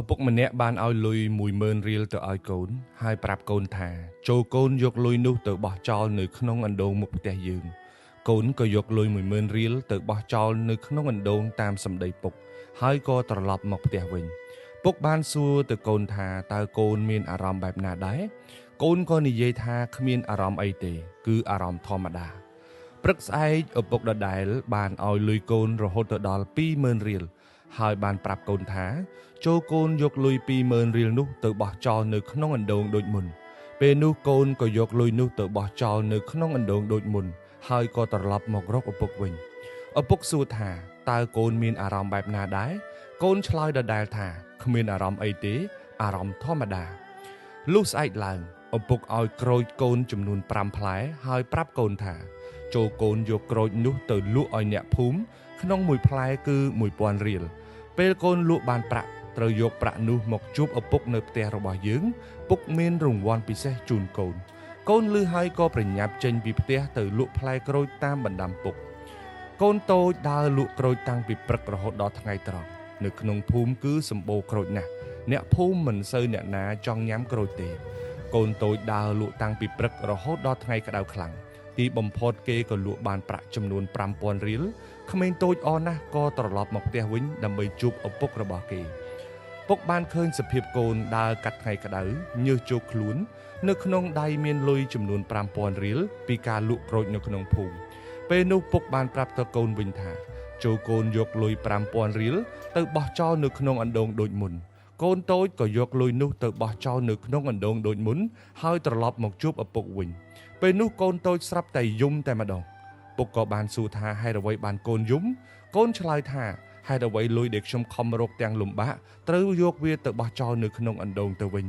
ឪពុកម្នាក់បានឲ្យលុយ10000រៀលទៅឲ្យកូនហើយប្រាប់កូនថាចូលកូនយកលុយនោះទៅបោះចោលនៅក្នុងអណ្ដូងមុខផ្ទះយើងកូនក៏យកលុយ10000រៀលទៅបោះចោលនៅក្នុងអណ្ដូងតាមសម្ដីពុកហើយក៏ត្រឡប់មកផ្ទះវិញពុកបានសួរទៅកូនថាតើកូនមានអារម្មណ៍បែបណាដែរកូនក៏និយាយថាគ្មានអារម្មណ៍អីទេគឺអារម្មណ៍ធម្មតាព្រឹកស្អែកឪពុកដដែលបានឲ្យលុយកូនរហូតទៅដល់20000រៀលហើយបានប្រាប់កូនថាចូលកូនយកលុយ20000រៀលនោះទៅបោះចោលនៅក្នុងអណ្ដូងដូចមុនពេលនោះកូនក៏យកលុយនោះទៅបោះចោលនៅក្នុងអណ្ដូងដូចមុនហើយក៏ត្រឡប់មករកឪពុកវិញឪពុកសួរថាតើកូនមានអារម្មណ៍បែបណាដែរកូនឆ្លើយដដែលថាគ្មានអារម្មណ៍អីទេអារម្មណ៍ធម្មតាលុះស្អែកឡើងឪពុកឲ្យក្រូចកូនចំនួន5ផ្លែហើយប្រាប់កូនថាចូលកូនយកក្រូចនោះទៅលក់ឲ្យអ្នកភូមិក្នុងមួយផ្លែគឺ1000រៀលពេលកូនលក់បានប្រាក់ត្រូវយកប្រាក់នោះមកជួបឪពុកនៅផ្ទះរបស់យើងពុកមានរង្វាន់ពិសេសជូនកូនកូនឮហើយក៏ប្រញាប់ចេញពីផ្ទះទៅលក់ផ្លែក្រូចតាមបណ្ដាំពុកកូនតូចដើរលក់ក្រូចតាំងពីព្រឹករហូតដល់ថ្ងៃត្រង់នៅក្នុងភូមិគឺសម្បូរក្រូចណាស់អ្នកភូមិមិនសូវអ្នកណាចង់ញ៉ាំក្រូចទេកូនតូចដើរលក់តាំងពីព្រឹករហូតដល់ថ្ងៃក្តៅខ្លាំងទីបំផុតគេក៏លក់បានប្រាក់ចំនួន5000រៀលក្មេងតូចអរណាស់ក៏ត្រឡប់មកផ្ទះវិញដើម្បីជួបឪពុករបស់គេពុកបានឃើញសភាពកូនដើរកាត់ថ្ងៃក្តៅញើសជោគខ្លួននៅក្នុងដៃមានលុយចំនួន5000រៀលពីការលក់ក្រូចនៅក្នុងភូមិពេលនោះពុកបានប្រាប់ទៅកូនវិញថាចូលកូនយកលុយ5000រៀលទៅបោះចោលនៅក្នុងអណ្ដូងដូចមុនកូនតូចក៏យកលុយនោះទៅបោះចោលនៅក្នុងអណ្ដូងដូចមុនហើយត្រឡប់មកជួបឪពុកវិញពេលនោះកូនតូចស្រាប់តែយំតែម្ដងពុកក៏បានសួរថាហេតុអ្វីបានកូនយំកូនឆ្លើយថាហេតុអ្វីលុយដែលខ្ញុំខំរកទាំងលំបាកត្រូវយកវាទៅបោះចោលនៅក្នុងអណ្ដូងទៅវិញ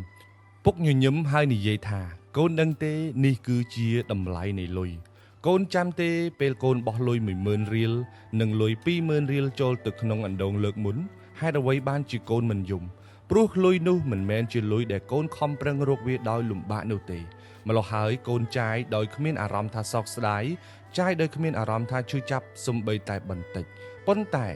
ពុកញញឹមហើយនិយាយថាកូនដឹងទេនេះគឺជាតម្លៃនៃលុយកូនចាំទេពេលកូនបោះលុយ10000រៀលនិងលុយ20000រៀលចូលទៅក្នុងអណ្ដូងលើកមុនហេតុអ្វីបានជាកូនមិនយំព្រោះលុយនោះមិនមែនជាលុយដែលកូនខំប្រឹងរកវាដោយលំបាកនោះទេម្ល៉េះហើយកូនចាយដោយគ្មានអារម្មណ៍ថាសោកស្ដាយចាយដោយគ្មានអារម្មណ៍ថាឈឺចាប់សំបីតែបន្តិចប៉ុន្តែ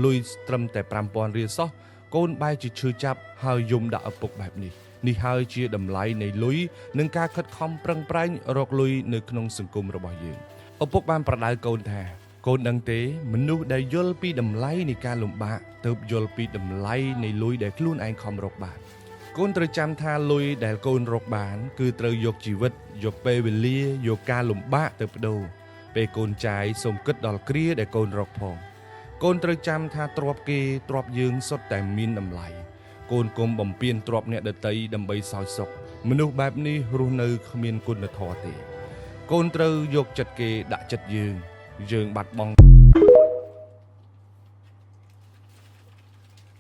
លុយត្រឹមតែ5000រៀលសោះកូនបែរជាឈឺចាប់ហើយយំដាក់ឪពុកបែបនេះនេះហើយជាតម្លៃនៃលុយនិងការខិតខំប្រឹងប្រែងរកលុយនៅក្នុងសង្គមរបស់យើងឪពុកបានប្រដៅកូនថាកូនដឹងទេមនុស្សដែលយល់ពីតម្លៃនៃការលំបាកទើបយល់ពីតម្លៃនៃលុយដែលខ្លួនឯងខំរកបានកូនត្រូវចាំថាលុយដែលកូនរកបានគឺត្រូវយកជីវិតយកពេលវេលាយកការលំបាកទៅបដូរពេលកូនចាយសូមគិតដល់គ្រាដែលកូនរកផងកូនត្រូវចាំថាទ្រព្យគេទ្រព្យយើងសុទ្ធតែមានតម្លៃកូនគុំបំពេញទ្រព្យអ្នកដទៃដើម្បីសោយសុខមនុស្សបែបនេះរស់នៅគ្មានគុណធម៌ទេកូនត្រូវយកចិត្តគេដាក់ចិត្តយើងយើងបាត់បង់